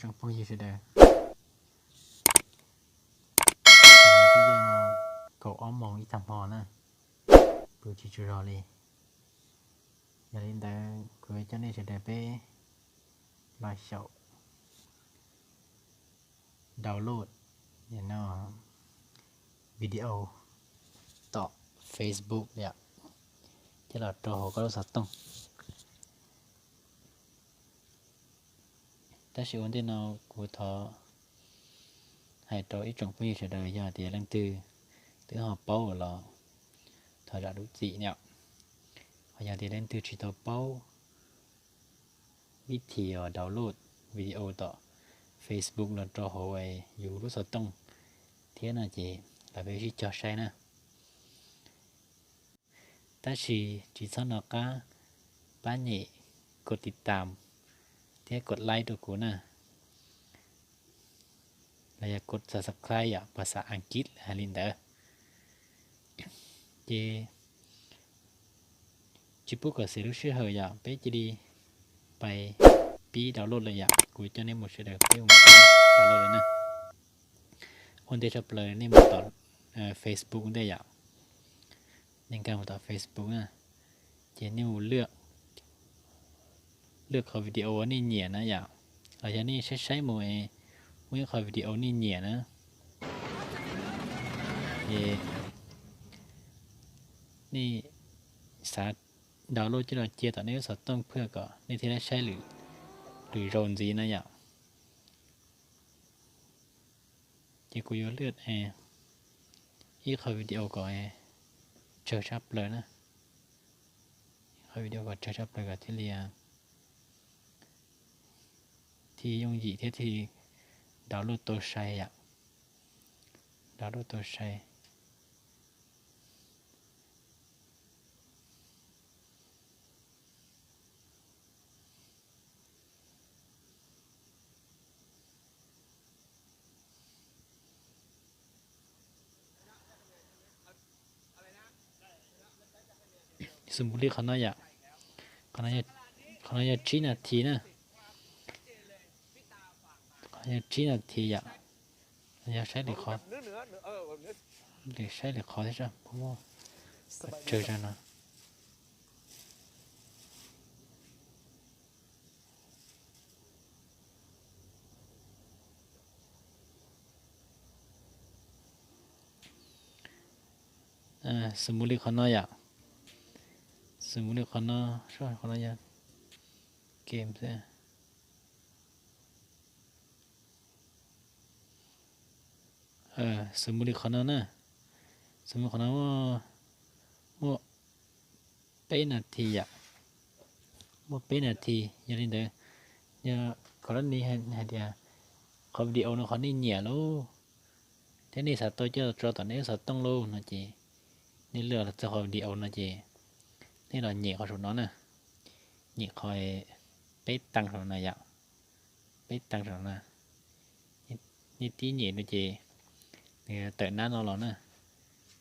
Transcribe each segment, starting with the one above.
Tsoom phooj ywg sawv daws, kaum ob moos ib tag hmo na, pw tsis tsaug zog li. Yog li ntawd kuv coj nej sawv daws peb los xyaum download no video tom Facebook yom, coj los rau hauv koj lub xov tooj. Tab sis ua ntej no kuv thov hais rau ib tsoom phooj ywg sawv daws, yog tias leej twg twb ho paub los thov zam lub txim yom. Ho yog tias leej twg tsis tau paub vib thi download video tom Facebook los rau hauv yus lub xov tooj thiab no ces los peb sib cog saib na. Tab sis tsis txhob nco qab pab nyem kod tiv tam thiab kod like rau kuv na, los yog kod subscribe yom, phas xas Askiv hais li ntawd. Ces tsis pub kom xiam lub sij hawm yom, peb cia li pais pib download lawm yom. Kuv coj nej mus sawv daws peb mus pib download lawm na. Ua ntej tshaj plaws nej mus tom Facebook ntej yom. Nej nkag mus tom Facebook na, ces nej mus lwaj qhov video uas nej nyiam na yom, los yog nej saib saib mus es muaj ib qhov video nej nyiam na, ces nej xav download coj los cia tom nej lub xov tooj phaj kom nej thiaj li saib lwm zaus ntxiv na yom. Ces kuv yuav lwaj ib qhov video kom tsawg tshaj plaws na, ib qhov video kom tsawg tshaj plaws kom thiaj li thiaj yooj yim thiab thiaj download tau sai yom, download tau sai. Xws mus li qhov no yom, qhov no yog tsib nas this na, qhov no yog tsib nas this yom. Yog saib lwm qhov, saib lwm qhov thiab, tsawg zog no. Xws mus li qhov no yom, xws mus li qhov no, qhov no yog game xwb. Xws mus li qhov no na, xws mus qhov no muaj peb nas this yom, muaj peb nas this. Yog li ntawd, yog qhov no hais tias qhov video no qhov nej nyiam lauj, thiab nej xav tau coj tso tom nej lub xov tooj lauj no ces nej lwaj txog qhov video no ces nej los nyem qhov saum no na, nyem qhov peb tee saum no yom, peb tee saum no. Nej tib nyem no ces nws tawm nab no los na,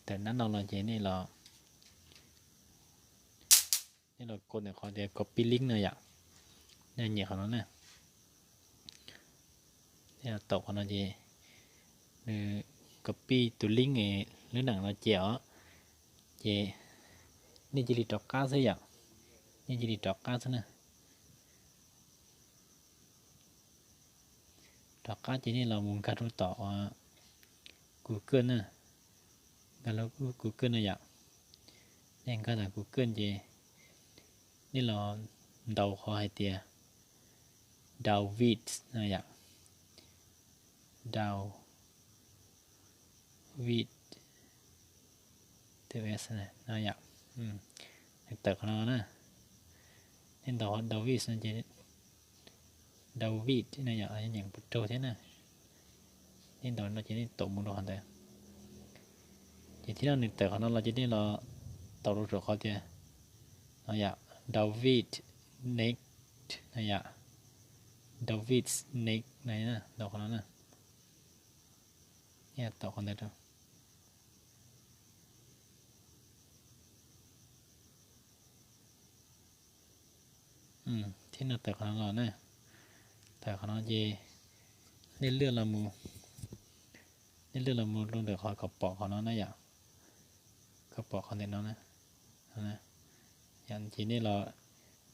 tawm nab no los ces nej los, nej los kos ntawm qhov tias copy link no yom, nej nyem qhov no na. Nej los taus qhov no ces nws copy tus link lub neem no cia os, ces nej cia li rov qab xwb yom, nej cia li rov qab xwb na. Rov qab ces nej los mus nkag rau tom Google na, nkag rau Google no yom. Nej nkag tom Google ces nej los ntaus qhov hais tias download no yom, download no yom. Nws tawm qhov no na, nej ntaus qhov download no ces download no yom, nyeem puas raug thiab na. Nej ntaus no ces nej taus mus rau qhov ntawd. Ces thiab no nws tawm qhov no los ces nej los taus rau saum qhov tias no yom, download next no yom, download next no, ntaus qhov no na. Taus qhov ntawd rau. Thiab no tawm qhov no los na, tawm qhov no ces Nej lwaj los mus, nej lwaj los mus rau ntawm qhov kom pom qhov no na yom, kom pom qhov ntawm no na. Yog ces nej los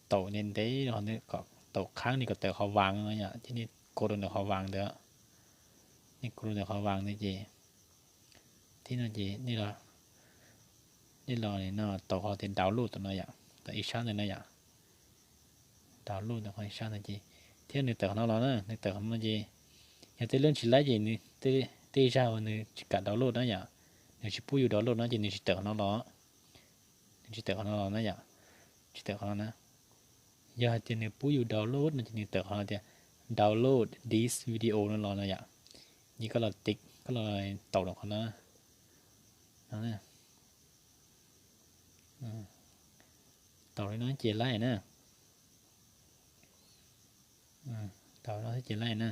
taum ntev ntev, taum qhab nej kom tawm qhov vas no yom, ces nej kov rau ntawm qhov vas ntawd, nej kov rau ntawm qhov vas ntawd ces thib no ces nej los, nej los no tau qhov tias download no yom, tau ib sab ntawd na yom, download tau qhov ib sab ntawd ces thiab nws tawm qhov no los na, nws tawm qhov no ces yog tej lub tsis laib ces tej zag uas nws tsis kam download na yom, nws tsis pub yus download no ces nws tsis tawm qhov no los, nws tsis tawm qhov no los na yom, tsis tawm qhov no na. Yog hais tias nws pub yus download no ces nws tawm qhov no tias download this video no los no yom, ces koj los tiv, koj los taum rau qhov no, taum li no ces laib na, taum no ces laib na.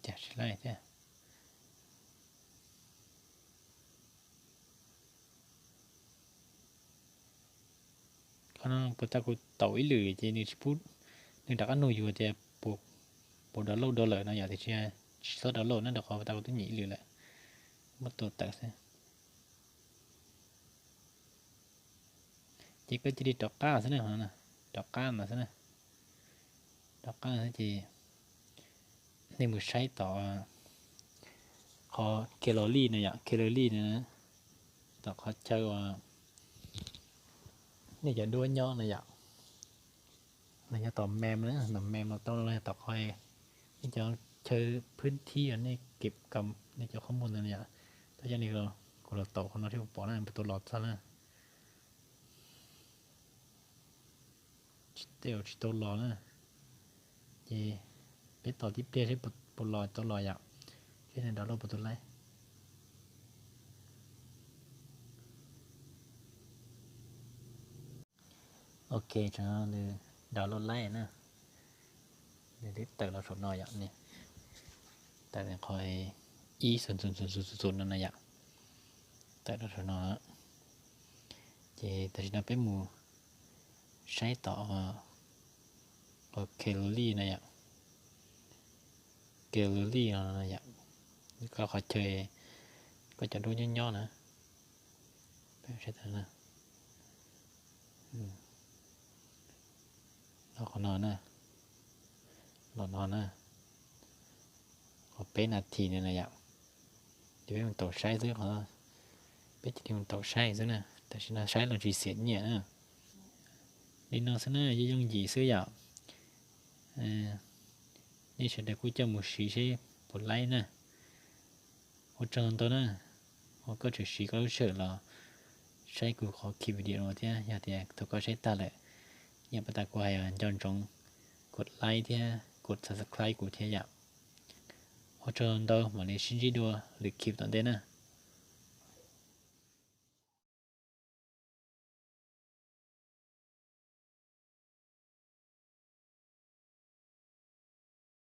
Cas tsis laib thiab. Qhov no puas tas kuv taum ib lwm ces nws tsis pub, nws rov qab nug yus tias puas download dua lawm no yom, tiam sis tsis txhob download na, rau qhov puas tas kuv twb nyem ib lwm lawm, muab tua tawm xwb. Ces koj cia li rov qab xwb na, rov qab no xwb na, rov qab xwb ces nej mus saib tom qhov gallery no yom, gallery no, tom qhov chaw uas nej cov duab nyob no yom, los yog tom mem na, tom mem los tau, los yog tom qhov nej cov chaw phwb thib uas nej keb kom nej cov qhob muag ntawd yom, tau coj li kuv los taum qhov no thiab puas pom na, puas tau los txog na. Tsis tau, tsis tau los na. Ces peb tos tib pliag seb puas los, tau los yom, seb nws download puas tau laib. Ok, nws download laib na. Nws twb tawm los saum no yom, tawm qhov ib xus xus xus xus no no yom, tawm los saum no. Ces tam sim no peb mus saib tom qhov gallery no yom, gallery no yom, koj qhov chaw koj cov duab nyob nyob na. Los qhov no na, los no na, qhov peb nas this no na yom, ces peb mus taum saib xwb, qhov peb cia li mus taum saib xwb na, tam sim no saib los tsis xiam nyiaj na. Li no xwb na, yooj yooj yim xwb yom. Nej sawv daws kuj coj mus siv seb puas laib na. Ua tsaug ntau na, ua koj tseem siv koj lub sij hawm los saib kuv qhov clip video no thiab, yog tias thaum koj saib tag lawm, yog puas tas kuv hais nco ntsoov kod like thiab kod subscribe kuv thiab yom. Ua tsaug ntau, mam li sib ntsib dua lwm clip tom ntej na.